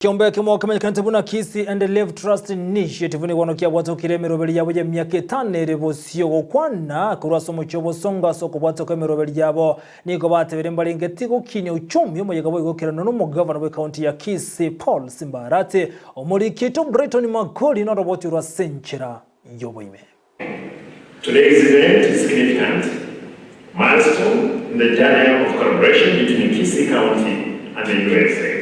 Ekeombe ekemo kemanyekanete buna Kisii and Live Trust Initiative nigo bono kiabwatokire emeroberi yabo y'emiaka etano ere bosio gokwana korwa ase omochie o Bosongo ase okobwatoka emeroberi yabo. Nigo batebire mbarenge tigokinia uchumi omoyega boigo okerana nomogavana bw'ecounty ya Kisii Paul Simba Arati. Omoriki oito Brighton Makori noroboti orwa ase enchera y'oboime. Today's event is significant milestone in the journey of collaboration between Kisii County and the USA,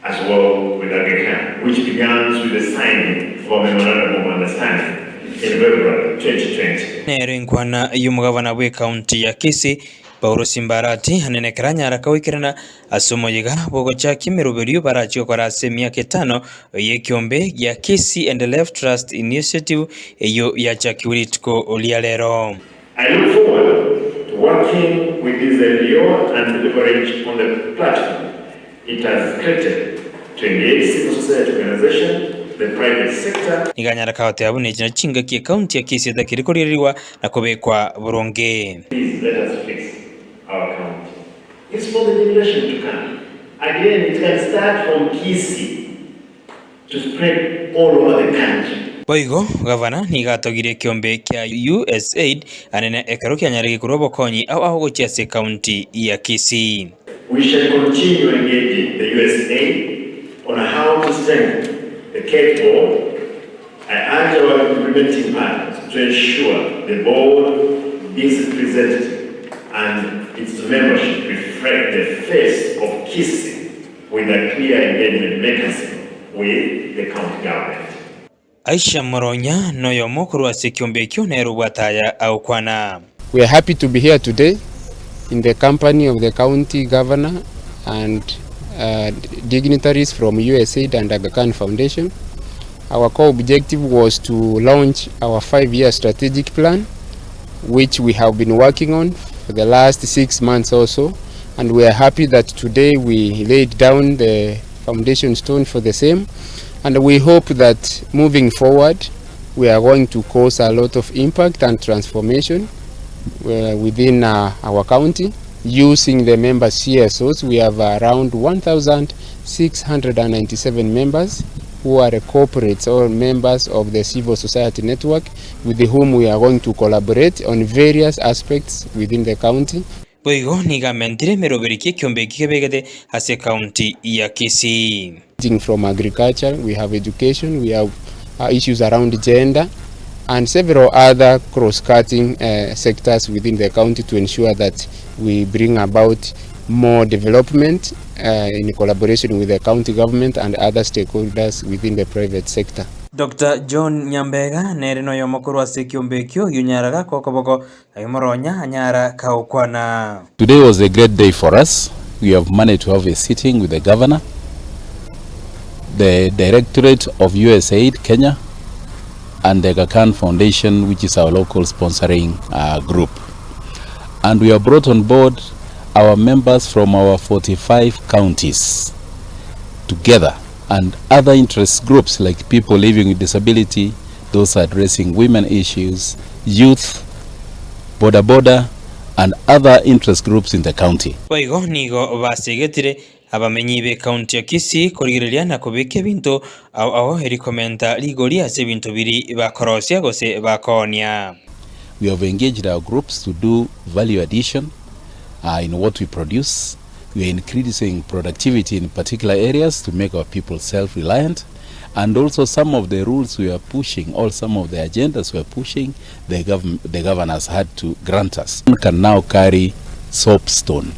as well with Aga Khan, which begans with the signing of a memorandum of understanding in February 2020. Nero enkwana y'omogabana bw'ecounty ya Kisii, Paulo Simba Arati, anene ekero anyara koikerana Ase omoyega bw'ogochakia emeroberio barachie gokora ase emiaka etano y'ekeombe gia Kisii and Life Trust Initiative eyio yachakigwe rituko ria rero. I look forward to working with this NGO and leverage on the platform it has created to engage civil society organization, the private sector, Nigo anyara kagoteba buna echi nachio chingaki ekaunti ya Kisii etakiri korigererigwa na kobekwa boronge. Please let us fix our county. It's for the generation to come. Again, it can start from Kisii to spread all over the country. Boigo gavana nigo atogirie ekeombe kia USAID anene ekero kianyarire korwa obokonyi ao ao gochia ase ekaunti ya Kisii. We shall continue engaging the USAID on how to strengthen the Kate Board. I urge our implementing partners to ensure the board is representative and its membership reflect the face of Kisii with a clear engagement mechanism with the county government. Aisha Moronya noyomo korwa ase ekiombe ekio nere obwate aya agokwana. We are happy to be here today in the company of the county governor and uh, dignitaries from USAID and Aga Khan Foundation. Our core objective was to launch our 5-year strategic plan, which we have been working on for the last 6 months or so. And we are happy that today we laid down the foundation stone for the same. And we hope that moving forward, we are going to cause a lot of impact and transformation within our county using the member CSOs. We have around 1,697 members who are corporates or members of the civil society network with whom we are going to collaborate on various aspects within the county. Boigo nigo amentire emeroberi ki ekiombe eki kebegete ase ekaunti ya Kisii. From agriculture, we have education, we have issues around gender and several other cross-cutting sectors within the county to ensure that we bring about more development in collaboration with the county government and other stakeholders within the private sector. Doctor John Nyambega nere noyomo korwa ase ekiombe ekio gionyaraga kokoboko Aye moronya anyara kagokwana. Today was a great day for us. We have managed to have a sitting with the governor, the directorate of USAID Kenya, and the Aga Khan Foundation, which is our local sponsoring group. And we have brought on board our members from our 45 counties together and other interest groups like people living with disability, those addressing women issues, youth, boda boda and other interest groups in the county. Boigo nigo basegetire abamenyi b'ekaunti ya Kisii korigereria na kobeka ebinto ao ao eri komenta rigori ase ebinto biri bakorosia gose bakoonia. We have engaged our groups to do value addition in what we produce. We are increasing productivity in particular areas to make our people self-reliant. And also some of the rules we are pushing, or some of the agendas we are pushing, the, gov the governors had to grant us. One can now carry soapstone,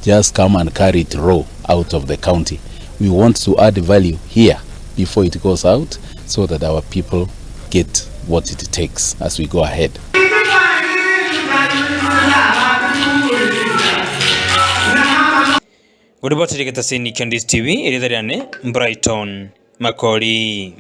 just come and carry it raw out of the county. We want to add value here before it goes out so that our people get what it takes as we go ahead. Goriboteria Getasini Candice TV, erieta riane Brighton Makori.